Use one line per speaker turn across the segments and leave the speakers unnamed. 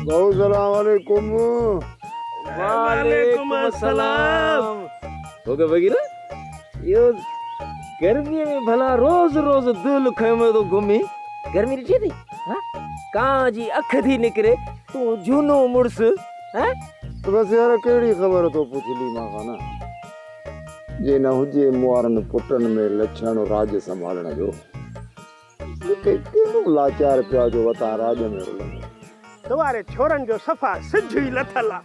ڀائو سلام عليڪم.
وعليڪم السلام. ڀوڳ فقير اهو گرميء ۾ ڀلا روز روز دهل کنيو ٿو گهمين. گرمي ڏٺي اٿئي ها ڪانء جي اک ٿي نڪري تون جهونو مڙس ها.
بس يار ڪهڙي خبر ٿو پڇلي مان کان نه. جي نه هجي موارن پٽن ۾ لڇڻ راڄ سنڀالڻ جو. مون کي ڪهڙو لاچار پيا جو وتان راڄ ۾ رلندو.
تواري ڇورن جو صفا سج ئي لٿل آ.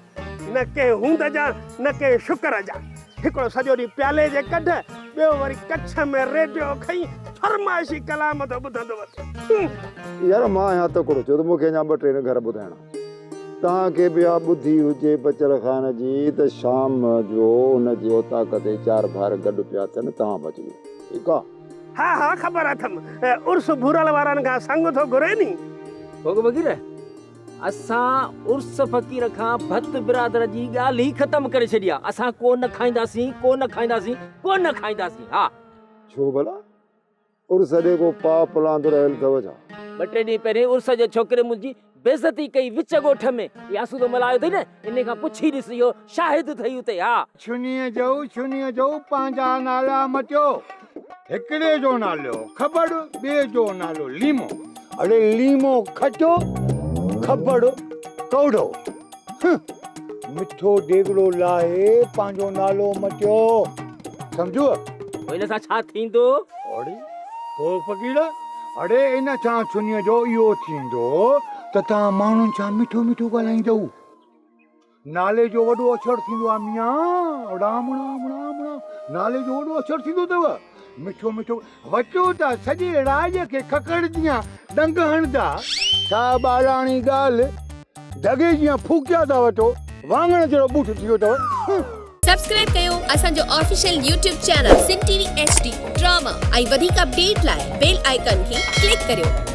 نه ڪنهن هوند جا نه ڪنهن شڪر جا. هڪڙو سڄو ڏينهن پيالي جي ڪڍ، ٻيو وري ڪڇ ۾ ريڊيو کئي فرمائشي ڪلام ٿو ٻڌندو وتي.
يار مان آهيان تڪڙو ڇو ته مون کي اڃا ٻه ٽي گهر ٻڌائڻا. توهان کي به اها ٻڌي هجي بچل خان جي ته شام جو هن جي اوطاق تي چار ڀائر گڏ پيا ٿين توهان به اچجو. ٺيڪ آ.
ها ها خبر اٿم. عرس ڀورل وارن کان سڱ ٿو گهري ني.
ڀوڳ فقير اسان عرس فقير کان ڀت برادر جي ڳالهه ئي ختم ڪري ڇڏي آ. اسان ڪو نه کائينداسين، ڪو نه کائينداسين، ڪو نه کائينداسين. ها.
ڇو ڀلا؟ عرس ڏي ڪو پاء پلاند رهيل اٿو ڇا؟
ٻه ٽي ڏينهن پهرين عرس جي ڇوڪري منهنجي بيعزتي ڪئي وچ ڳوٺ ۾. هي آسودو مل آيو اٿئي نه، انهي کان پڇي ڏس، اهو شاهد اٿئي اتي. ها.
ڇنيء جو ڇنيء جو پنهنجا نالا مٽيو. هڪڙي جو نالو کٻڙ، ٻئي جو نالو ليمو. اڙي ليمو کٽو، کٻڙ ڪؤڙو. هه، مٺو ديڳڙو لاهي پنهنجو نالو مٽيو. سمجهو؟
پوء ان سان ڇا ٿيندو؟
اڙي ڪو فقير، اڙي ان سان ڇنيء جو اهو ٿيندو ته توهان ماڻهن سان مٺو مٺو ڳالهائيندؤ. نالي جو وڏو اڇڙ ٿيندو آ ميان، رام رام رام رام، نالي جو وڏو اڇڙ ٿيندو اٿو. مٺو مٺو وٽو ته سڄي راڄ کي ککڙ جيان ڏنگ هڻندا. ڇا ٻاراڻي ڳالهه، ڍڳي جيان ڦوڪيا ٿا وٺو، واڱڻ جهڙو ٻوٽ ٿي ويو اٿو.
سبسڪرائب ڪيو اسان جو official YouTube channel Sindh T V H D drama ۽ وڌيڪ اپڊيٽ لاء بيل آئيڪان کي ڪلڪ ڪريو.